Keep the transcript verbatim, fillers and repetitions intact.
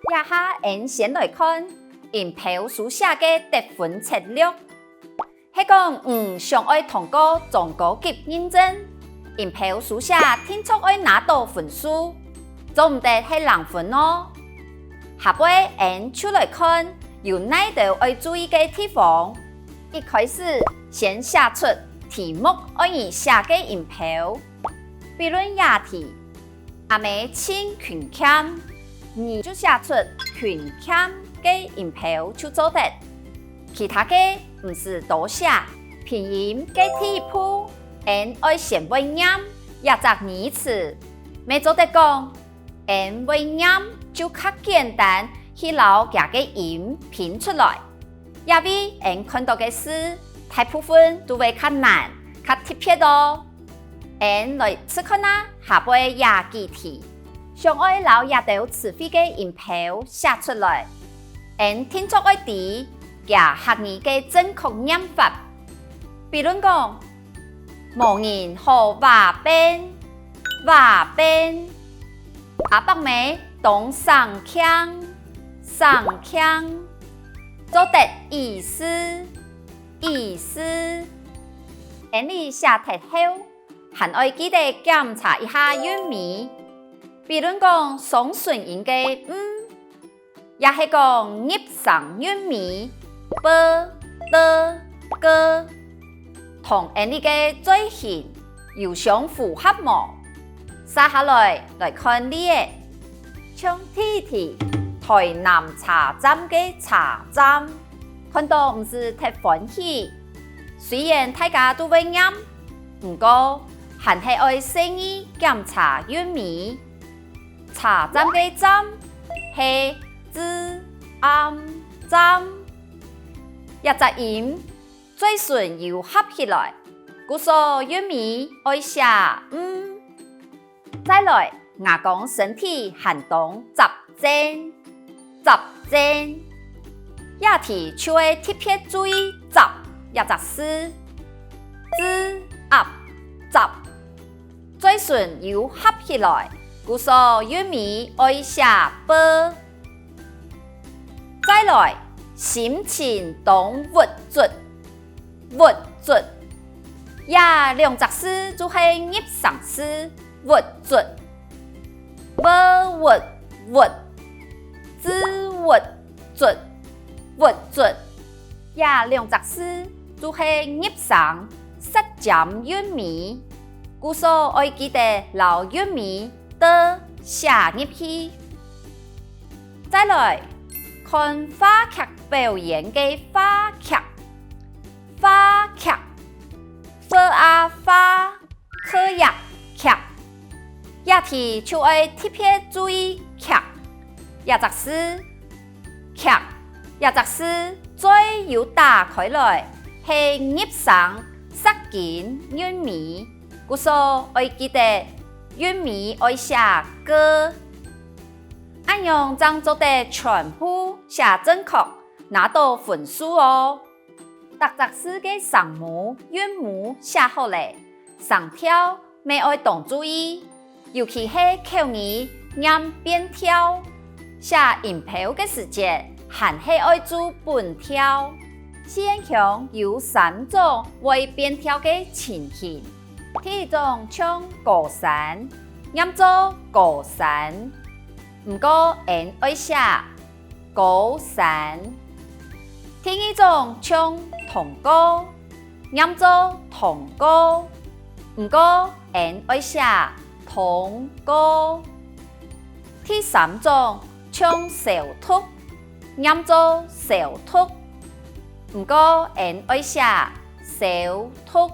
這下𠊎先來看音標書寫个得分策略。係講你想愛通過中高級認證，音標書寫定著愛拿著分數，做毋得係零分哦。下背𠊎就來看有哪兜愛注意个地方。一開始先寫出題目愛你寫个音標，比論這題， 阿姆盡勤儉，你就寫出勤儉个音標就做得。其他个毋使多寫，拼音个第一步，𠊎愛先會唸這隻語詞，乜做得講，𠊎會唸就較簡單去摎厥个音拼出來。這位𠊎看著个字，大部分都會較難、較特別哦。 𠊎來試看啊下背這幾題，想愛摎這兜詞彙个音標寫出來，𠊎定著愛知厥客語个正確唸法。比論講，無人好話變，話變；阿伯姆當省儉，省儉；做得意思，意思。𠊎俚寫忒後， 還愛記得檢查一下韻尾。比論講雙唇音个m，也係講入聲韻尾，b、d、g，同𠊎俚个嘴型有相符合無？續下來來看例仔，像第一題，臺南車站个車站，看著毋使忒歡喜。雖然大家都會唸， 毋過，還係愛細義檢查韻尾。車站个站係z、am、站。這隻音嘴脣有合起來，故所韻尾愛寫m。再來，吾公身體還當雜 正，雜正。這題就愛特別注意雜這隻字，z、ap、雜。嘴脣有合起來，故所韻尾愛寫b。再來，心情當鬱卒，鬱卒。這兩隻字就係入聲字，鬱卒。 v、ut、鬱，z、ut、卒，鬱卒。這兩隻字就係入聲舌尖韻尾，故所愛記得摎韻尾d寫入去。再來，看話劇表演个話劇，話劇，f、a、話， k、iag、劇。這題就愛特別注意劇這隻字。劇這隻字嘴有打開來，係入聲舌根韻尾，故所愛記得韻尾愛寫g。恁樣正做得全部寫正確，拿著分數哦。 逐隻字个聲母、韻母寫好咧，聲調乜愛當注意，尤其係口語唸變調，寫音標个時節還係愛注本調。四縣腔有三種會變調个情形，第一種像高山，唸做高山，毋過𠊎愛寫 高山。第二種像通告，唸做通告，毋過𠊎愛寫通告。第三種像消毒，唸做消毒，毋過𠊎愛寫消毒。